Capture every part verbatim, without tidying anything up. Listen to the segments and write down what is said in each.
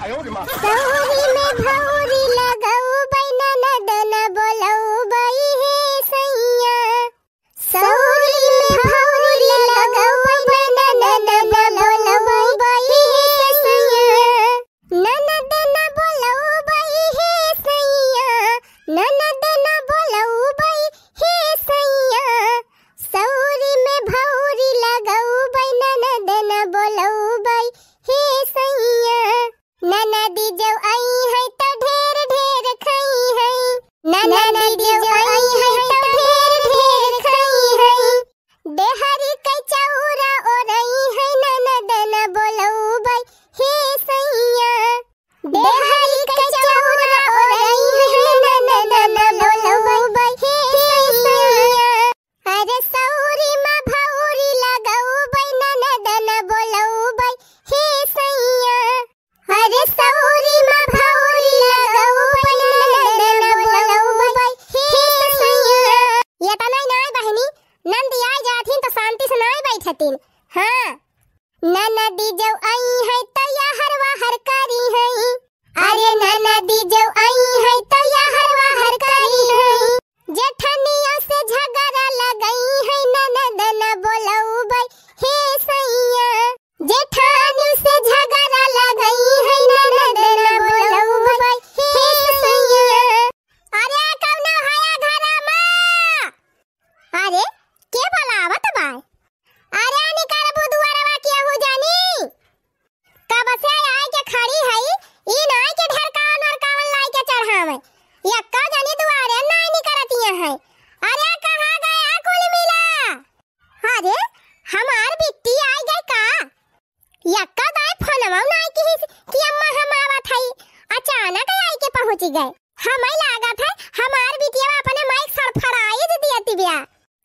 सौरी में भौरी लगौबै, ननद न बोलौबै हे सैया। सौरी में भौरी लगौबै, ननद न बोलौबै हे सैया। ननद न बोलौबै हे सैया, ननद न बोलौबै हे सैया। सौरी में भौरी लगौबै, ननद न बोलौबै हे सैया। ननदी जौ अइहैं तौ ढेर ढेर खइहैं। ननदी जौ अइहैं तौ ढेर ढेर खइहैं। डेहरी कै चौरा ओरइहैं, ननद न बोलौबै हे सैया। डेहरी कै चौरा ओरइहैं, ननद न बोलौबै हे सैया। अरे सौरी मा भौरी लगौबै, ननद न बोलौबै हे सैया। अरे सौरी मा भौरी लगौबै, ननद न बोलौबै हे सैया। एतना नाय बहिनी, नंदी आइ जाथिन त शांति से नाय बैठतिन। हाँ, ननदी जौ अइहैं त यहर वहर करिहैं। अरे ननदी जौ अइहैं त यहर वहर करिहैं। जेठनिया से झगरा लगइहैं, ननद न बोलौबै हे सैया। जेठानी से झगरा लगइहैं, ननद न बोलौबै हे सैया। अरे कौनो हया घरा मा? अरे के बोलावत बा? अरे निकरबू दुआरवा केहू जानी? कब से आइ के खड़ी हई, ई नाय के ढेरकावन ओरकावन लाइ के चढ़ावै। एक्का जनी दुआरे नाय निकरतिया हैं। अरे कहाँ गया कुल मिला? अरे हमार बिट्टी आइ गई का? एक्का दाई फोनवा नाय किहिस कि अम्मा हम आवत हई, अचानक आइ के पहुँचि गए। हमैं लागत है हमार बिटिया अपने माई के सड़फड़ाई दियति बिया।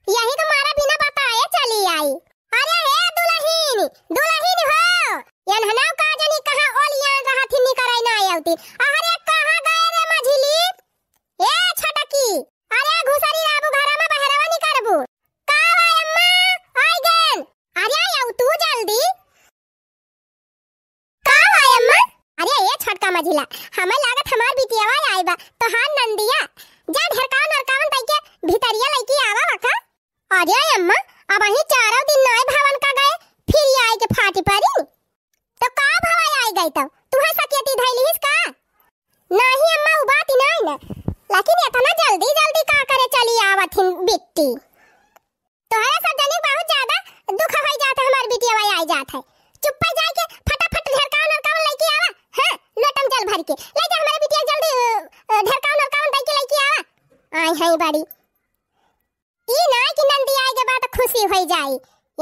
यही तुम्हारा बिना बताए चली आई। अरे हे दुलहिन, दुलहिन हो, एन्हनौ का जनी कहाँ ओलियान रहथिन, निकरै नाय अउतिन। अरे कहाँ गए रे मझिली? ए छोटकी, अरे घुसरी रहबू घरा मा, बहरवा निकरबू। का बा अम्मा, आइ गएन। अरे आउ तू जल्दी। का बा अम्मा? अरे ए छोटका मझिला, हमैं लागत हमार बिटियवा आइ बा, तोहार नंदिया। जा ढेरकावन ओरकावन दइ के भितरिया लइके आवा बका। अरे अम्मा, अबहीं चारौ दिन नाय भवन का गए, फिर आइ के फाटि परी। तो का भवा आइ गई तब? तुहैं सकेती धइलिहिस का? नाहीं अम्मा, उ बात ही नाहीं न, लेकिन एतना जल्दी जल्दी का करे चली आवत हिन बिट्टी? तोहरा सब जनी बहुत ज्यादा दुख होइ जात है, हमार बिटिया आइ जात है। चुप्पे जाइ के फटाफट ढेरकावन ओरकावन लइके आवा। हाँ, लोटा मा जल भरि के लइ जा हमार बिटिया जल्दी, अ, अ, ढेरकावन ओरकावन दइ के लइके आवा। आइ हैं बड़ी। ई नाय कि नंदी आइ के बाद खुसी होइ जाई।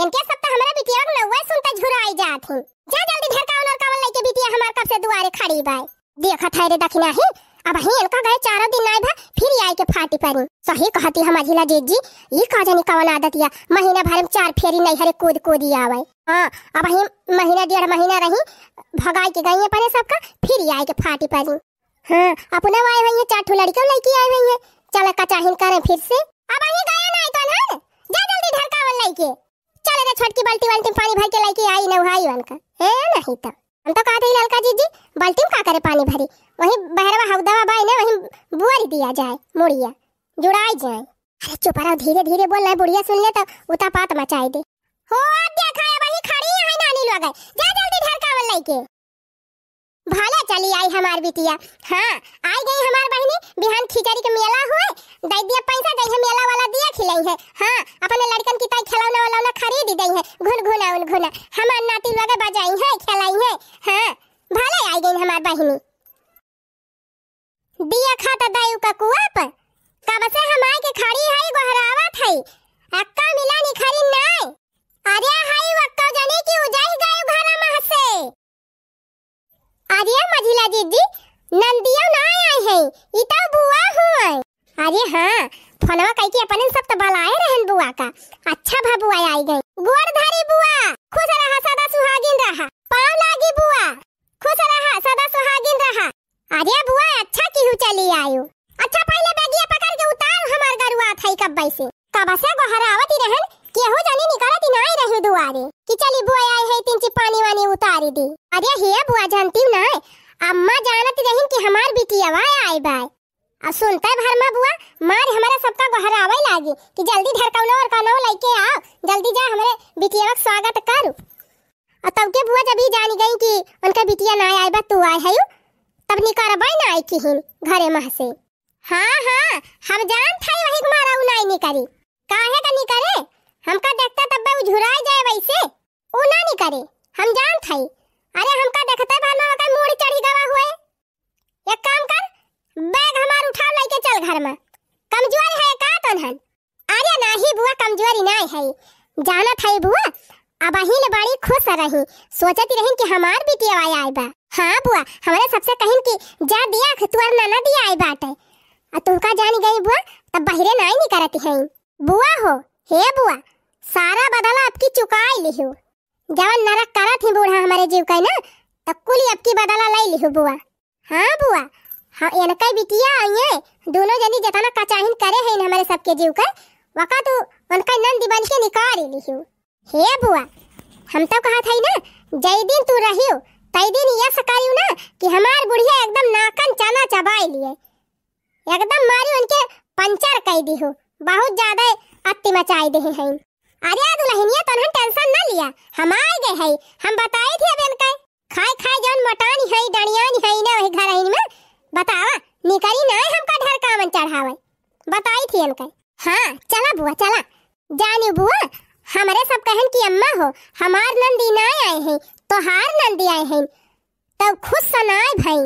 इनके सब तो हमरा बिटिया के नौवे सुनते झुराइ जात ही। जा जल्दी ढेरकावन ओरकावन लइके बिटिया हमार कब से दुआरे खड़ी बाय। देखत है रे दखिनही, अबहीं इनका गए चारौ दिन नाय भा, फिर आइ के फाटि परी। सही कहती है मझिला जीजी, ई का जनी कवन आदतिया, महीना भर मा चार फेरी नैहरे कूद कूदि आवै। हाँ, अबहीं महीना डेढ़ महीना रही, भगाइ के गई अपने सबका, फिर आइ के फाटि परी। हाँ, अपने आए हुई हैं, चार ठो लड़िकौ लइके आए हुई हैं, चला का चाहिन करें फिर से। अबहीं गए नाय तो ना, जा जल्दी ढेरकावन लइके। चल रे छोटकी, बाल्टी वाल्टी पानी भरि के लइके आई, नहाई वनका। ए, नाहीं तो। हम तो कहत ही ललका जीजी, बाल्टी मा का करे पानी भरी? वहीं बहरवा हौदवा बाय न, वहीं बुआरी दिया जाए, मुड़िया। जुड़ाइ जाए। अरे चुप रहो, धीरे धीरे बोल, नाहीं बुढ़िया सुन ले तो उतापात मचाइ दे। हो, अब देखा है, वहीं खड़ी है नानी लोग। जा जल्दी ढेरकावन लइके। भले चली आई हमार बिटिया। हाँ, आइ गई हमार बहिनी, बिहान खिचड़ी के मेला हुए, दइ दिया पैसा, जइहैं मेला वाला दिया खिलइहैं। हाँ, अपने लड़िकन की ताई खिलौना वलौना खरीदि दइहैं, घुनघुना उनघुना। हमार नाती लोग बजइहैं, खिलइहैं। हाँ, भले आइ गई हमार बहिनी। दिया खाता दायु का कुआ पर, कब से हम आइ के खड़ी हई, गोहरावत हई, अक्का मिला निखरी नाय। अरे हई वक्का जनी कि उजाइ गयु घरा मा से। अरे मझिला जीजी, नंदियो नाय आई है, ई तो बुआ हुआ है। अरे हाँ, फोनवा कइके अपने सब तो बलाए रहन बुआ का। अच्छा भा बुआ आइ गई। गोड़ धरी बुआ, खुश रहा, सदा सुहागिन रहा। पाँव लागी बुआ, खुश रहा, सदा सुहागिन रहा। अरे बुआ, अच्छा किहू चली आयु। अच्छा, पहिले बैगिया पकड़ के उतार, हमार गरुआ थाई कब्बै से। कब से गोहरावती रहन, केहू जनी निकरती नाय रही दुआरे कि चली बुआ आइ है, तिनची पानी वानी उतारी दी। अरे हे बुआ, जानती नाय, अम्मा जानत रहिन कि हमार बिटियवा आए बाय। अब सुनते भर मा बुआ, मार हमरे सबका गोहरावे लागी कि जल्दी ढरकौनो और कौनो लइके आओ, जल्दी जा हमरे बिटियवा के स्वागत करू। और तब के बुआ जब ई जानी गई कि उनका बिटिया ना आए बा, तू आए हयू, तब निकरबे ना आई किहिन घरे मह से। हाँ, हाँ, हम जानत हई वही के मारा उ नाई निकरी। काहे का निकरे? हमका देखते तब उ झुराई जाए वैसे। उ ना निकरे, हम जानत हई। अरे हमका देखते भर मा ओकर मूड़ चढ़ी गवा हुए। एक काम कर, बैग हमार उठाओ लइके चल घर मा। कमजोर है का तोन्हन? अरे नाही बुआ, कमजोरी नाही है। जानत है बुआ, अबहिन बड़ी खुश रही, सोचत रहिन कि हमार बिटिया आए बा। हाँ बुआ, हमरे सबसे कहिन कि जा दिया, तुअर ननद आई बाटे। आ तुहका जानी गई बुआ, तब बहिरे नाही निकरत है। बुआ हो, हे बुआ, सारा बदला अबकी चुकाई लिहू। जवन नरक करत ही बूढ़ा हमरे जीव का ना, तब कुली अबकी बदला ले लिहू बुआ। हाँ बुआ, हाँ, इनका बिटिया आइए, दोनों जनी जतना कचाहिन करे हैं हमरे सबके जीव के, वका तू उनका नंदी बन के निकाल लिहू। हे बुआ, हम तो कहत हई ना, जय दिन तू रहियो, तय दिन यस करियो ना कि हमार बुढ़िया एकदम नाकन चना चबाई लिए, एकदम मारी उनके पंचर कई दिहू, बहुत ज्यादा अति मचाई दे हैं। अरे दुल्हनिया, तोन्हन tension ना लिया, हम आए गए हैं, हम बताई थी अब इनका। खाए खाए जौन मोटानी है, डणियानी है ना, वही घर आइन में बतावा, निकरी ना हमका ढरकावन चढ़ावे। बताई थी इनका। हाँ, चला बुआ, चला। जानी बुआ, हमरे सब कहन कि अम्मा हो, हमार नंदी ना आए हैं, तोहार नंदी आए हैं, तब खुश सनाए भई।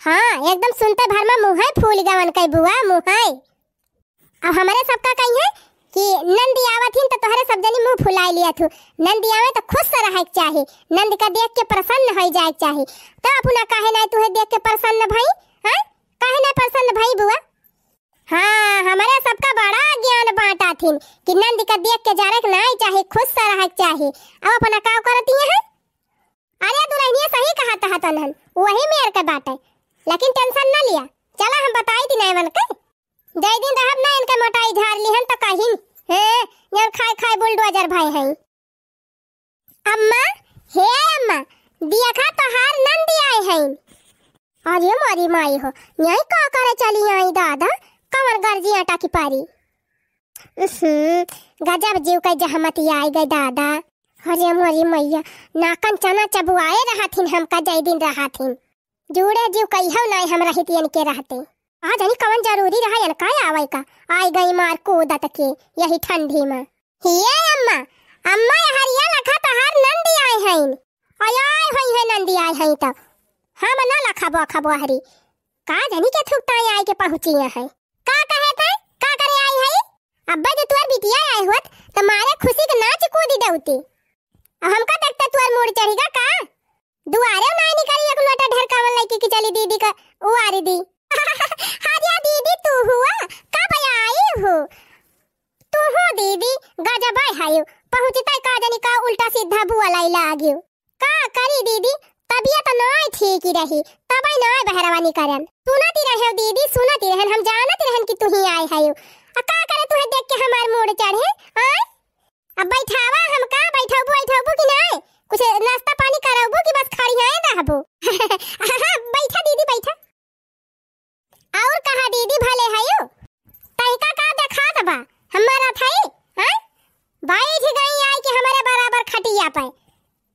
हाँ, एकदम सुनते भर मा मुँहै फूल गवन कई बुआ, मुँहै। अब हमरे सबका कही है कि नंदी आवत हिन तो तोहरे सब जनी मुँह फुलाए लिया थू। नंदी आवे तो खुश से रहे के चाही, नंद का देख के प्रसन्न हो जाए के चाही। तो अपना काहे ना तुहे देख के प्रसन्न भई, हैं? काहे ना प्रसन्न भई बुआ? हाँ, हमरे सबका बड़ा ज्ञान बांटा थिन कि नंद का देख के जरे के नाई चाही, खुश से रहे के चाही। अब अपना का करती है? अरे दुल्हनिया सही कहा तहा तनहन, वही मेर के बाटे, लेकिन tension न लिया। चला हम बताई दी नैवन के। जय दिन रहब ना इनके मोटाई झाड़ लिहन त कहिन, हे, जौन खाए खाए बुलडोजर भए हैं। अम्मा, हे अम्मा, देखा तोहार नंदी आए हैं। अरे मोरी माई हो, यही का करे चली आई दादा, कमर गर्जी आटा की पारी। उहुं, गजब जीव के जहमती आई गए दादा। अरे मोरी मैया, नाकन चना चबुआए रहथिन हमका जय दिन रहथिन। जूड़े जीव कहियो नाई हम रहित इनके रहते। आ जानी कवन जरूरी रहा इनका आवे का, आई गई मार कूदत के यही ठंडी में। हिये अम्मा, अम्मा यहरिया लखा तहार नंदी आए हैं। आय आए होई है नंदी आए हैं तो। हम ना लखा बखा बहरी। का जानी के थुकता आए के पहुँची है। का कहे तै? का करे आई है? अब्बे जो तुअर बिटिया आए होत, त मारे खुशी के नाच कूद देउती। अब हमका देखते तुअर मूड़ चढ़ी गा का? दुआरे नाई निकली, एक लोटा ढरकावन लइके कि चली दीदी का उआरी दी। हरिया दीदी तू हुआ, कब आई हो? तू हो दीदी, गजब है, पहुँचते का जानी का उल्टा सीधा बुआ लाई लागियो। का करी दीदी, तबियत नाई ठीक ही रही, तबई नाई बहरवा निकरन। सुनती रहे दीदी, सुनती रहन, हम जानत रहन कि तू ही आए हयो। आ का करे तुहे देख के हमार मूड़ चढ़े, आय? अब बैठावा हमका, बैठबू, बैठबू कि नाई? कुछ नाश्ता पानी करबू कि बस खड़ी है रहबू? हाँ, बैठा दीदी, बैठा। और कहा दीदी भले हयो? तैका का देखात बा? हमारा थाई, हाँ? बैठ गई आई कि हमारे बराबर खटिया पे।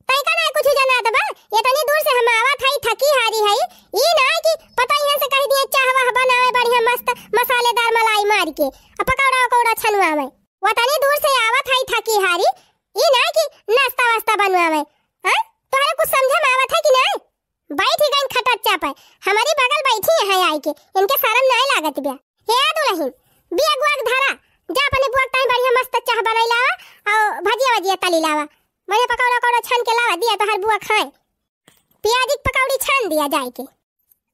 तैका ना कुछ जनात बा? इतनी दूर से हम आवत हई, थकी हारी हई। ई ना कि पता यहाँ से कह दिए चाह वाह बनावे बढ़िया मस्त मसालेदार मलाई मार के, आ पकौड़ा उकौड़ा छनुआवे। वतनी दूर से आवत हई थकी हारी, ई ना कि नाश्ता वास्ता बनवावे। हाँ? तोहरे कुछ समझे में आवत है कि नाई? बैठ गईन खटच्चा पे, हमारी बगल बैठी हैं आई के, इनके शरम नाई लागत ब्या। हे दुल्हन, बिया गुआ के धरा, जा अपने बुआ के ताई बढ़िया मस्त चाह बनाई लावा, और भजिया वजिया तली लावा, बढ़िया पकौड़ा उकौड़ा छान के लावा, दिया तोहर बुआ खाए। प्याज की पकौड़ी छान दिया जाए के।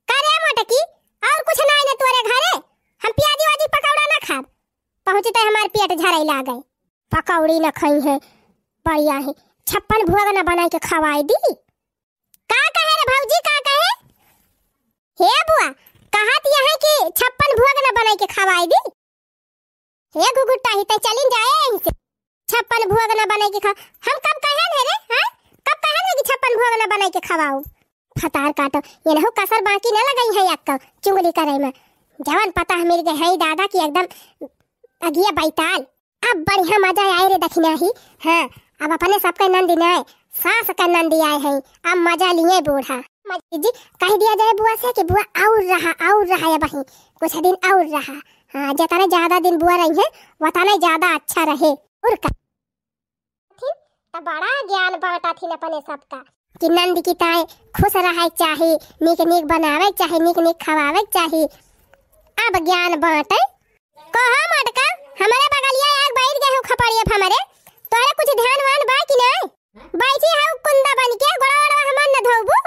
का रे मोटकी, और कुछ नाई ना तोरे घरे? हम प्याजी वाजी पकौड़ा ना खाब। पहुँचते हमार पेट झरई लागे। पकौड़ी ना खाई है, बढ़िया है। छप्पन भोग ना बनाई के खवाई दी। का कहे रे भौजी, का कहे? हे बुआ, कहत यह है कि छप्पन भोग ना बनाई के खवाई दी। हे घुघुट्टा ही, तै चलिन जाए यहीं से। छप्पन भोग ना बनाई के खा-, हम कब कहन है रे, हाँ? कब कहन है कि छप्पन भोग ना बनाई के खवाओ? भतार काटो, एनहू कसर बाकी न लगइहैं एक्को चुगली करइ में। जवन पता मिल गए हैं दादा कि एकदम अगिया बैताल। अब बढ़िया मजा आए रे दखिनाही। हाँ, अब अपने सबके नंदी नाय, सास के नंदी आए हैं, अब मजा लिए बूढ़ा। मजी जी, कहि दिया जाए बुआ से कि बुआ अउर रहा, अउर रहा अबहीं, कुछ दिन अउर रहा। हाँ, जेतने ज्यादा दिन बुआ रहिहैं, ओतने ज्यादा अच्छा रहे। अउर का? त बड़ा ज्ञान बाँटत हिन अपने सबका। कि नंद की ताए खुश रहइ चाही, नीक नीक बनावइ चाही, नीक नीक खवावइ चाही। अब ज्ञान बाँटइ। कहो मोटका, हमरे बगलिया आइके बैठ गए हो खपड़िया पे हमरे, तोहरे कुछ ध्यान वान बा कि नाहीं? बैठी हउ कुंदा बनिके, गोड़वा ओड़वा हमार न धोबू?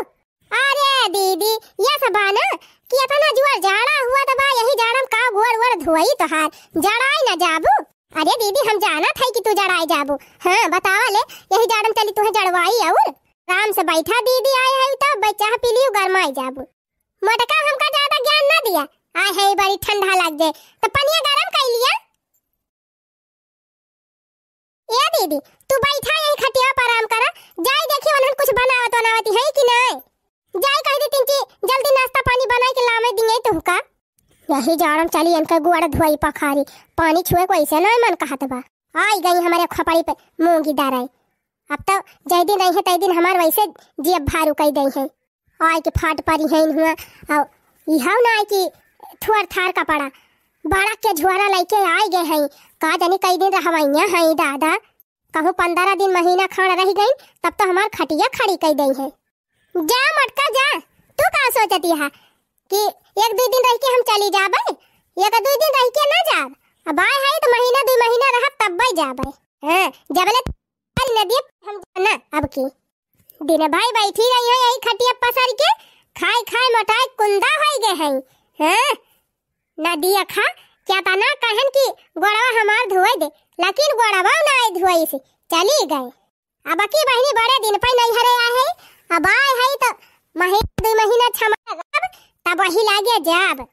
अरे दीदी, ये सब बा ना कि एतना जुआर जाड़ा हुआ त बा, यही जाड़ा में का गोड़ वोड़ धोई तोहार, जड़ाइ न जाबू। अरे दीदी, हम जानत हई कि तू जड़ाइ जाबू। हाँ, बतावा ले, यही जाड़ा में चली तुहे जड़वाई अउर। आराम से बैठा, दीदी आए हई तब चाह पी लियो, गरमाइ जाबू। मोटका हमका ज्यादा ज्ञान ना दिया, आए हई बड़ी ठंडा लग जाए, त पनिया गरम कइ लिया। ए दीदी, तू बैठा यही खटिया पर आराम करा, जाई देखी उन्हन कुछ बनावत बनावत है कि नाहीं। जाई कहि दी तिनकी जल्दी नाश्ता पानी बनाइके लावे दिए तुहका। यही जाड़ा में चली इनके गोड़ धोई पखारी, पानी छुए को ऐसे नाहीं मन कहत बा। आइ गई हमरे खपड़ी पे मूंगी दाराई। अब तो जय दिन रही है तय दिन हमार वैसे जियब भारू कइ दई है। आइके फाट परी हैं हुआ, अउ इहउ नाहीं कि थुअर थार कपड़ा, बड़ा के झोरा लइके आइ गए हैं। का जानी कई दिन रहवइया हैं दादा। कहूँ पन्द्रह दिन महीना खान रहि गइन, तब तो हमार खटिया खड़ी कइ दइहैं। जा मोटका जा, तू का सोचति हा कि एक दुइ दिन रहिके हम चली जाबइ, एक दुइ दिन रहिके ना जाब। अब आए हई त महीना दुइ महीना रहब तब्बइ जाबइ। हाँ, जबले अरे नदिया हम जाना अब की। दिन भर बैठी रही हो यही खटिया पसर के, खाइ खाइ मोटाइ कुंदा होइ गए हैं। हाँ? नदिया खा, केतना कहन कि गोड़वा हमार धोए दे, लेकिन गोड़वा नाहीं धोइस, चली गए। अब की बहिनी बड़े दिन पे नैहरे आए है, अब आए है त महीना दुइ महीना छमा रहब, तब वही लागे जाब।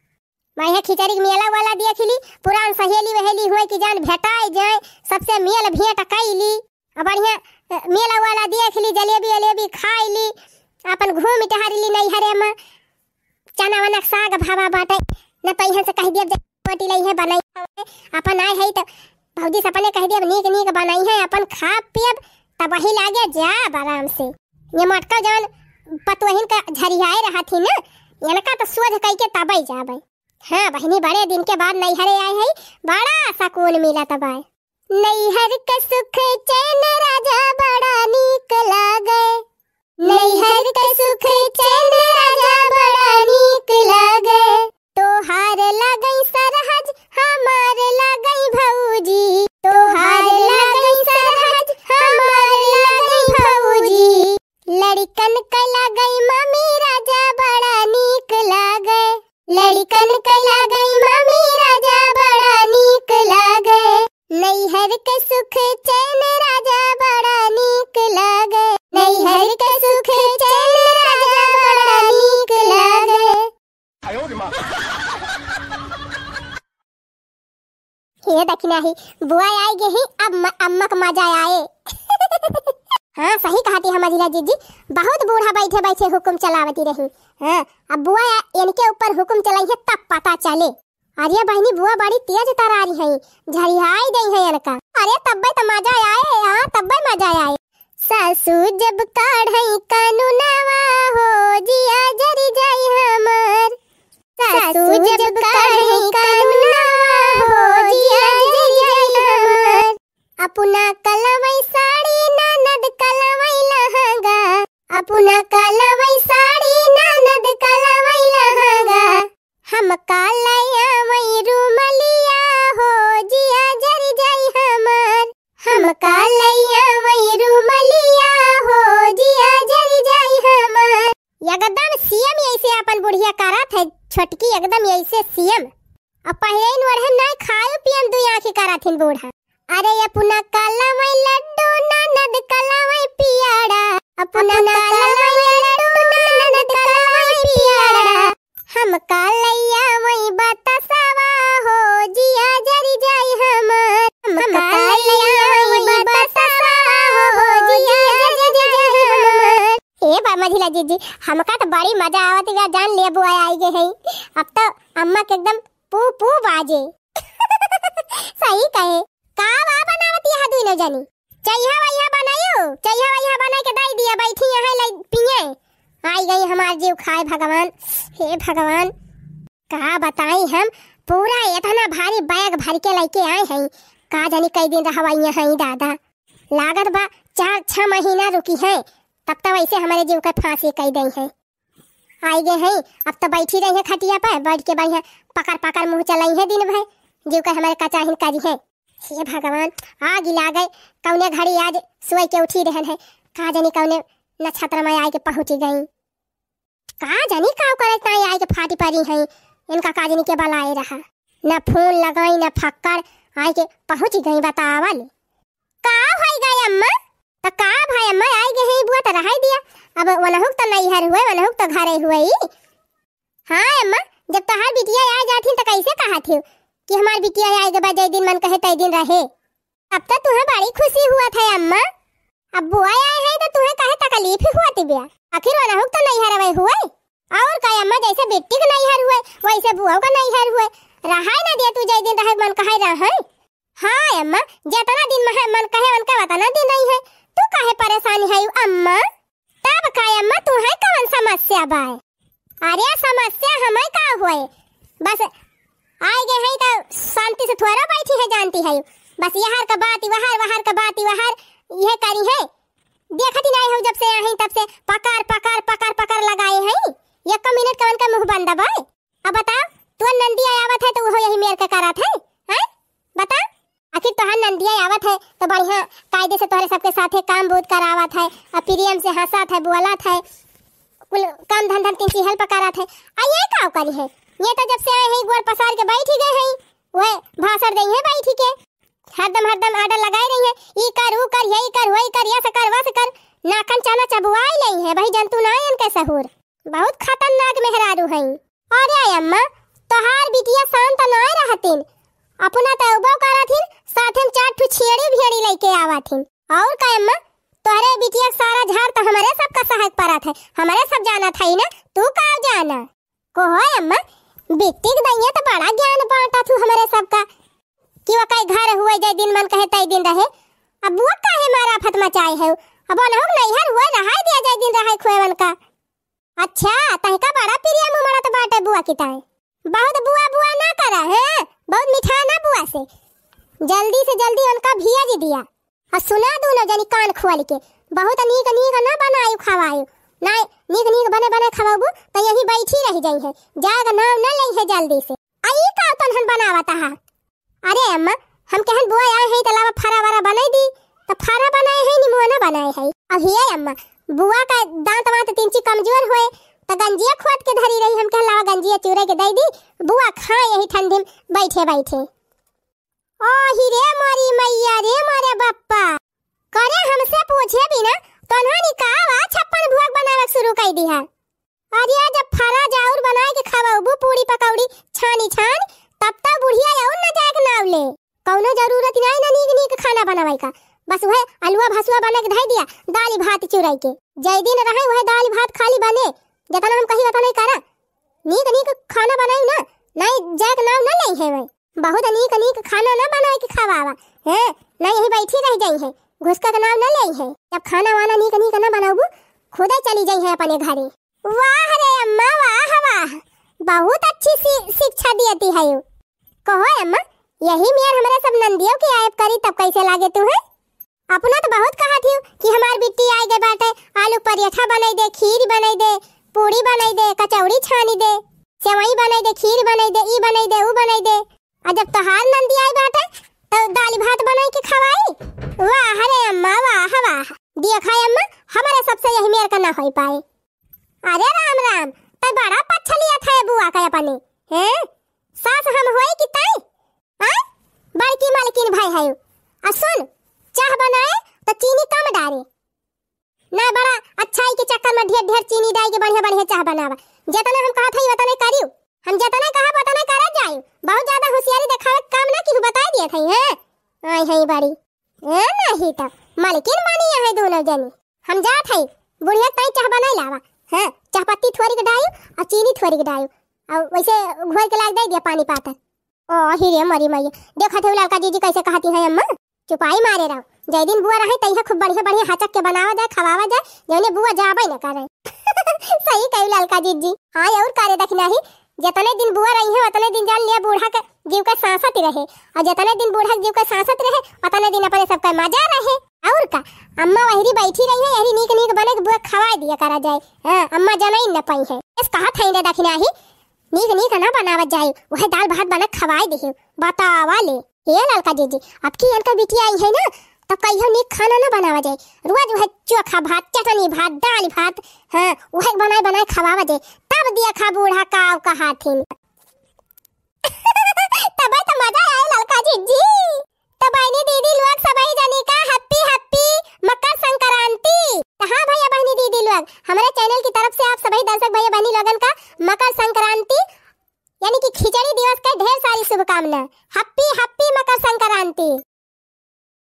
मइहाँ खिचड़ी के मेला वाला देख ली, पुरान सहेली वहेली हुए कि जान भेटाइ जाए, सबसे मेल भेंट कइ ली। अब बढ़िया, अ, मेला वाला देख ली, जलेबी अलेबी खाइ ली, अपन घूम टहर ली नैहरे में। चना वना के साग भावा बाटे, न तो इहाँ से कहि दियब जे रोटी लइहैं बनाई, अपन आए है त भौजी से अपने कहि दियब नीक नीक बनाइहैं, अपन खाब पियब, तब वही लागे जाब आराम से। ये मोटका जवन पतोहिन का झरियाए रहत ही न, इनका त सोझ कइके तबइ जाबइ। हाँ बहिनी, बड़े दिन के बाद नैहरे आए है, बड़ा सकून मिलत बा। नैहर के सुख चैन राजा बड़ा नीक लागे, नैहर के सुख चैन राजा बड़ा नीक लागे। तोहार लागई सरहज, हमार लागई भौजी, तोहार लागई सरहज, हमार लागई भौजी। लड़िकन के लागई मामी राजा बड़ा नीक लागे, लड़िकन के लागई मामी राजा बड़ा नीक लागे। नैहर के सुख चैन राजा बड़ा नीक लागे, नैहर के सुख चैन राजा बड़ा नीक लागे। हे दखिनाही, बुआ आइ गइ ही, अब म-, अम्मा क मजा आए। हाँ, सही कहती है मझिला जीजी, बहुत बूढ़ा बैठे बैठे हुकुम चलावती रही। हाँ, अब बुआ आ-, इनके ऊपर हुकुम चलइहैं तब पता चले। अरे बहिनी, बुआ बड़ी तेज तरारी है, झरियाइ दइहैं इनका। अरे तब्बे त मजा आए, हाँ, तब्बे मजा आए। सासू जब काढ़ई कानूनवा हो, जिया जरि जाई हमार। सासू जब काढ़ई कानूनवा हो, जिया जरि जाई हमार। अपना कलवई साड़ी ननद कलवई लहंगा, अपना कलवई साड़ी ननद कलवई लहंगा। हमका लइया वही रुमलिया हो, जिया जरि जाई हमार। हमका लइया वही रुमलिया हो, जिया जरि जाई हमार। एकदम सेम ऐसे अपन बुढ़िया करत है छोटकी, एकदम ऐसे सेम। अब पहिले इन ओढ़े में नाहीं खायो पियम दुई आँखी करत हिन बूढ़ा। अरे अपना कलवई लड्डू ननद कलवई पियाड़ा, अपना कलवई लड्डू ननद कलवई पियाड़ा। हमका लइया वही बतासवा हो, जिया जरि जाई हमार। हमका लइया वही बतासवा हो, जिया जरि जाई हमार। ए बा मझिला जीजी, हमका त आवत बा, जान ले बुआ आई गए हैं। अब तो अम्मा के एकदम पू पू बाजे। सही कहे। का वा बनावत यह दुनो जनी? चइहा वइहा बनायो, चइहा वइहा बनाई के दई दिया, बैठी यहाँ लाई पिए। आई गई हमार जीव खाए भगवान, हे भगवान। का बताई हम, पूरा इतना भारी बैग भर के लइके आए हैं। का जानी कई दिन रहवा यहाँ ही दादा। लागत बा चार छह महीना रुकी है, तब तो वैसे हमारे जीव के फांसी कई दई है। आई गए हैं, अब तो बैठी रही है खटिया पर, बैठ के बढ़िया पकड़ पकड़ मुँह चलाई है दिन भर, जीव के हमारे कचाहिन करी है। हे भगवान, आग ही लागे, कौने घड़ी आज सोई के उठी रहन है, का जानी कौने नक्षत्र में आए के पहुँची गई। का जानी का करे ताई आए के फाटी पड़ी है, इनका का जानी के बलाए रहा, न फोन लगाई न फक्कर, आए के पहुँची गई बतावल। का होई गए अम्मा? त का भाई अम्मा, आई गए हैं बुआ त रहाई दिया, अब वनहुक त नैहर हुए, वनहुक त घरे हुए। हाँ अम्मा, जब तोहार बिटिया आ जाथिन त कैसे कहत हो कि हमार बिटिया आए के बाद जय दिन मन कहे तय दिन रहे। अब तो तुम्हें बड़ी खुशी हुआ था अम्मा। अब बुआ आए हैं तो तुम्हें कहे तकलीफ ही हुआ थी बिया। आखिर वनहुक तो नैहर वही हुए। और का अम्मा, जैसे बिट्टी का नैहर हुए वैसे बुआ का नैहर हुए। रहाई ना दिया तू जय दिन रहे मन कहे रहे। हाँ अम्मा, जितना दिन मन कहे उनका उतना दिन नहीं है। तू काहे परेशान है अम्मा? तब का अम्मा, तू है कौन समस्या बाय? अरे समस्या हमें का हुए, बस आए गए हैं तो शांति से थोड़ा बैठी है जानती है। बस यहर का बात वहर, वहर का बात वहर, यह करी है। देखती नहीं हो जब से आई तब से पकड़ पकड़ पकड़ पकड़ लगाए हैं, एक मिनट का उनका मुँह बंद बाय। अब बताओ, तोर नंदी आवत है तो वो यही मेर के करत है, हैं? बताओ, आखिर तोहार नंदिया आवत है तो बढ़िया कायदे से तोहरे सबके साथे काम बहुत करावत है, अब प्रेम से हंसत है, बोलत है, कुल काम धंधा तीन चीज हेल्प करत है। आ ये का करी है? ये तो जब से आए हैं गोड़ पसार के बैठ ही गए हैं, वह भाषण दे है बैठ के, हरदम हरदम आर्डर लगाए रही है, ई कर, ऊ कर, यही कर, वही कर, यस कर, वस कर, नाखन चाना चबुआई ले है भाई, जंतु ना इनके सहूर। बहुत खतरनाक मेहरारू हैं। अरे अम्मा, तोहार बिटिया शांत नाय रहतिन, अपना तौबो करथिन, साथे में चार ठो छेड़ी भेड़ी लेके आवथिन। और का अम्मा, तोहरे बिटिया के सारा झार तो हमरे सब का सहक परत है, हमरे सब जानत है ना, तू का जाना? को हो अम्मा, बिट्टी के दैया तो बड़ा ज्ञान बांटा थू हमरे सब का, कि वो कई घर हुए जय दिन मन कहे तय दिन रहे। अब वो काहे मारा फत मचाए है? अब वो नहुक नैहर हुए रहाई दिया जय दिन रहे खुएवन का। अच्छा, तहिका बड़ा प्रिया मुँह मरत बाटे बुआ की ताई। बहुत बुआ बुआ ना करा, हैं? बहुत मिठा ना बुआ से। जल्दी से जल्दी उनका भेज दिया। और सुना दूनो जनी कान खोल के, बहुत नीक नीक ना बनायु खवायु। ना नीक नीक बने बने खवाबू तो यहीं बैठी रह जाई है। जाग नाव न लई है जल्दी से। आ ई का तनहन बनावत हा? अरे अम्मा, हम कहन बुआ आए हैं त लावा फरा वरा बनाई दी, त फरा बनाए हैं निमुआ ना बनाए है। अब हिया अम्मा, बुआ का दांत वांत तिंची कमजोर होए, त गंजिया खोद के धरी रही, हम कहन लावा गंजिया चूरे के दे दी, बुआ खाए यही ठंडी में बैठे बैठे। ओ ही रे मोरी मैया रे मोरे बप्पा, करे हमसे पूछे बिना तोन्हनी का वा छप्पन भोग बनावे शुरू कर दी है। अरे जब फरा जाउर बनाए के खवाबू, पूड़ी पकौड़ी छानी छान, तब तो बुढ़िया और न जाए के नाव ले। कौनो जरूरत नहीं ना नीक नीक खाना बनावे का, बस वह अलुआ भसुआ बना के धई दिया, दाल भात चुराई के। जय दिन रहे वह दाल भात खाली बने, जितना हम कही उतना ही करा। नीक नीक खाना बनाई ना, नहीं जाए के नाव ना ले है वह। बहुत नीक नीक खाना ना बनाए के खवावा, हैं? ना यही बैठी रह जाई है, घुसका के नाव ना ले है। जब खाना वाना नीक नीक ना बनाबू, खुदे चली जाई है अपने घरे। वाह रे अम्मा, वाह, वाह, बहुत अच्छी सी शिक्षा दियती है यू। कहो अम्मा, यही मेर हमरे सब नंदियों की आयब करी तब कैसे लागे तुम्हें? अपना तो बहुत कहा थी कि हमार बिट्टी आए गए बाटे, आलू पराठा बनाई दे, खीर बनाई दे, पूड़ी बनाई दे, कचौड़ी छानी दे, सेवई बनाई दे, खीर बनाई दे, ई बनाई दे, ऊ बनाई दे। आ जब तोहार नंदी आई बाटे, तो दाल भात बनाई के खवाई। वाह रे अम्मा, वाह, वाह। देखा अम्मा, हमारे सबसे यही मेर का ना होई पाए। अरे राम राम, तै बड़ा पच्छ लिया था ये बुआ का अपने, हैं? सास हम होई कि तै? आय? बड़की मालकिन भाई है। आ सुन, चाह बनाए तो चीनी कम डारे। ना बड़ा अच्छाई के चक्कर में ढेर ढेर चीनी डाई के बढ़िया बढ़िया चाह बनावा। जितना हम कहा था उतना करियो। हम जितना कहा उतना करे जाए। बहुत ज्यादा होशियारी दिखावे काम ना की बताई दिए थे, हैं? आई है बड़ी। ए, नहीं तो मलकिन बनी है दोनों जनी। हम जात हई, बुढ़िया ताई चाह बनाई लावा। हाँ, चाहपत्ती थोड़ी के डायू और चीनी थोड़ी के डायू, और वैसे घोर के लाग दे दिया पानी पातर। ओ ही रे मरी मैया, देखत है ललका जीजी कैसे कहती है अम्मा। चुपाई मारे रहो, जय दिन बुआ रहे तैहा खूब बढ़िया बढ़िया हचक के बनावा जाए, खवावा जाए, जौने बुआ जाबे न करे। सही कही ललका जीजी। हाँ और का रे दखिनाही, जितने दिन बुआ रही है उतने दिन जान लिया बूढ़ा के जीव के सांसत रहे, और जितने दिन बूढ़ा के जीव के सांसत रहे उतने दिन अपने सबका मजा रहे। और का, अम्मा वहरी बैठी रही है, यही नीक नीक बने के बुआ खवाए दिया करा जाए। हाँ, अम्मा जनाई न पाई है, इस कहा था रे दखिनाही, नीक नीक ना बनावत जाए, वह दाल भात बना खवाए दिहे। बतावा ले। हे ललका जीजी, अब की इनका बिटिया आई है ना, तो कहियो नीक खाना ना बनावा जाए, रोज वह चोखा भात, चटनी भात, दाल भात, हाँ, वह बनाए बनाए खवावा जाए, तब देखा बूढ़ा का कहाथिन। तबे तो मजा आए ललका जीजी। तो बहनी दीदी लोग सबही जनी का happy happy मकर संक्रांति। तो हाँ भैया बहनी दीदी लोग, हमारे channel की तरफ से आप सभी दर्शक भैया बहनी लोगन का मकर संक्रांति यानी कि खिचड़ी दिवस के ढेर सारी शुभकामना। Happy happy